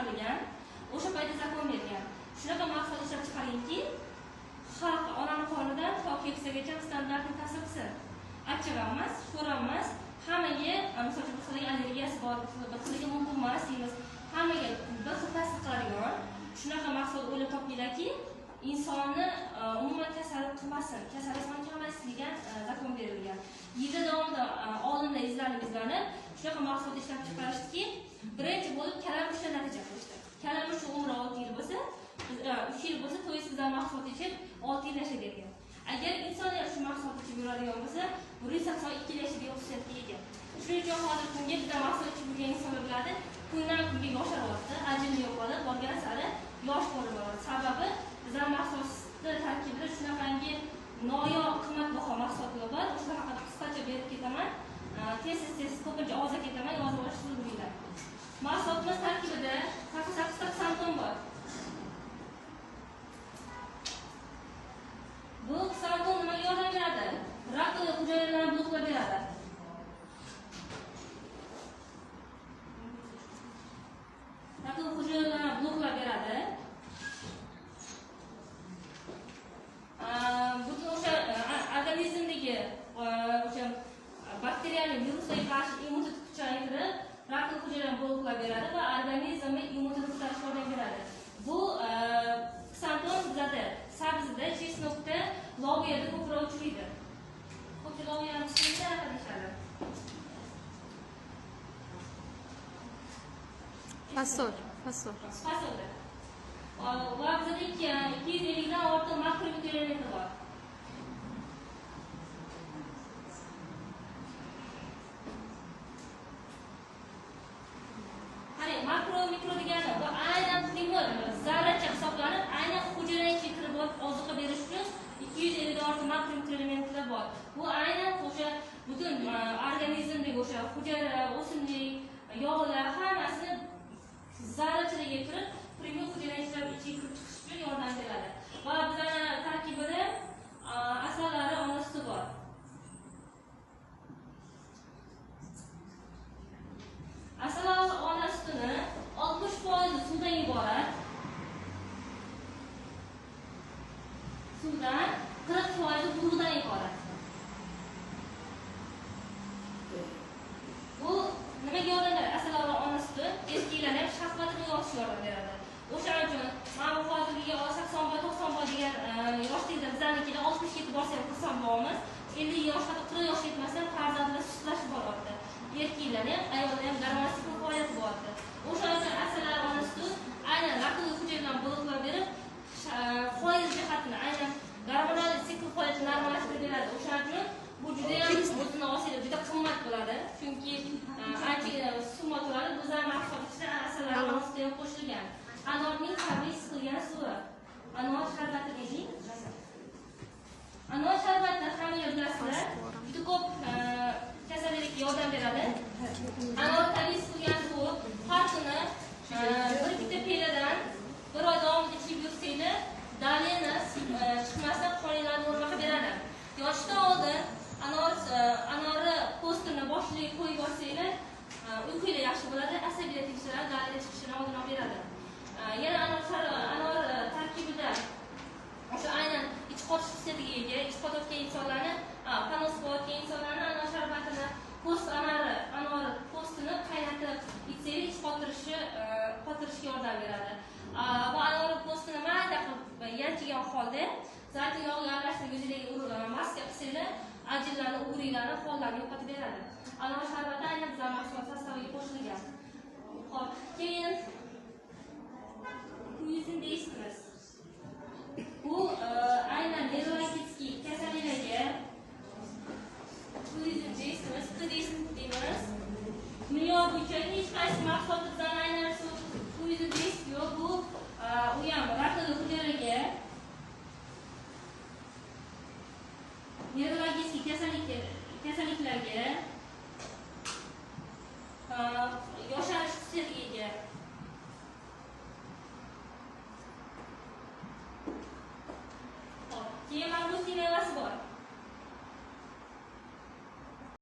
chiqarilgan. O'sha paytda zakon bergan. Shunaqa mahsulot ishlab chiqaringki, xalq onani qornidan to keksagacha standartni ta'sir qilsin. Achchiq emas, sho'r emas, hammaga, misol uchun, bir xiliga allergiyasi bor, bir xiliga mumkin emas deymiz. Hammaga bir xil ta'sir qiladigan shunaqa mahsulot o'ylab topinglarki, insonni umuman kasallik qilmasin, kasallik soni kamaysin degan zakon berilgan. Yillar davomida olimlar izlanib shunaqa mahsulot ishlab chiqarishdiki, birinchi bo'lib kalamushdan natija qilishdi. Kalamush umri 6 yil bo'lsa, 3 yil bo'lsa, to'y sizdan mahsulot ichib 6 yil yashab bergan. Agar insonlar shu mahsulot ichib yuradigan bo'lsa, 182 yil yashaydigan xususiyatga ega. Shuning uchun hozir kunga bitta mahsulot ichib yurgan insonlar biladi, kundan kunga yosharyapti, ajini yo'qolib, borgan sari yosh bo'lib boradi. Sababi bizlar mahsulotni tarkibida shunaqangi noyob qimmatbaho mahsulotlar bor. O'sha haqida qisqacha berib ketaman. Tez-tez ko'pincha og'za ketaman, yozib olishni ulgurmayman. Mahsulotimiz tarkibida 88 ta ksanton bor. Bu ksanton nimaga yordam beradi? Rak hujayralarni bloklab beradi. Rak hujayralarni bloklab beradi. Butun o'sha organizmdagi o'sha bakteriyalar, viruslarga qarshi immunitet kuchaytirib, rak hujayralarni bloklab beradi va organizmni immunitetini ko'tarishga yordam beradi. Bu ksanton bizada sabzida, chesnokda, loviyada ko'proq uchraydi. Ko'pchilik loviyani pishirishda deyishadi. Fasol, fasol. Fasolda. Va bizada 250 dan ortiq makronutrientlar bor. Qarang, makro mikro degani bu aynan primo zarracha hisoblanib, aynan hujayra ichiga kirib borib oziqa berish uchun 250 dan ortiq makronutrientlar bor. Bu aynan o'sha butun organizmdagi o'sha hujayra, o'simlik, yog'lar hammasini zarrachalarga kirib, primo hujayra ichiga kirib chiqish uchun yordam beradi. Va bizning tarkibida asalari ona suti bor. Asal ona sutini 60% suvdan iborat. Suvdan 40% urug'dan iborat. Bu nimaga yordam beradi? Asal ona suti erkaklarga ham shahvatini uyg'otishga yordam beradi. O'shaning uchun mana bu hozirgi 80 boy, 90 boy degan yoshlikda bizanikilar 60 yetib borsa ham 90 boymiz. 50 yosh, hatto 40 yoshga yetmasdan farzandlar sustlashib boryapti. Erkaklar ham, ayollar ham gormonal faoliyati bo'lyapti. O'shaning uchun asalari ona suti aynan rakli hujayralarni bloklab berib, foiz jihatini aynan gormonal sikl faoliyatini normallashtirib beradi. O'shaning uchun bu juda ham o'zini olsangiz juda qimmat bo'ladi. Chunki ancha summa turadi. Bizlar mahsulot ichida asalari ona suti ham qo'shilgan. Anorning tabiiy siqilgan suvi. Anor sharbati deylik. Anor sharbati hamma bilasizlar, juda ko'p kasallikka yordam beradi. Anor tabiiy siqilgan suvi har kuni bir bitta piyodadan bir oy davomida ichib yursanglar, dalini chiqmasdan qoninglarni norma qilib beradi. Yotishdan oldin anorni po'stini boshiga qo'yib olsanglar, uyqunglar yaxshi bo'ladi, asabiylar tekshiradi, dalini chiqishini oldini olib beradi. Yana anor tarkibida o'sha aynan ich qotish xususiyatiga ega, ich qotayotgan insonlarni, panos qilayotgan insonlarni anor sharbatini, po'st anor po'stini qaynatib ichsangiz ich qotirishga yordam beradi. Va anor po'stini mayda qilib yanchigan holda zaytun yog'iga aralashtirib yuzingizga maska qilsanglar, ajinlarni, ugrilarni, hollarni yo'qotib beradi. Anor sharbati aynan bizlar mahsulot sostaviga qo'shilgan. Xo'p, keyin Kuyuzin deyishimiz. Bu aynan nevrologik kasalliklarga kuyuzin deyishimiz, Q deymiz. Dunyo bo'yicha hech qaysi mahsulot bizdan aynan shu kuyuzin deyish yo'q. Bu u ham rakli hujayraga, nevrologik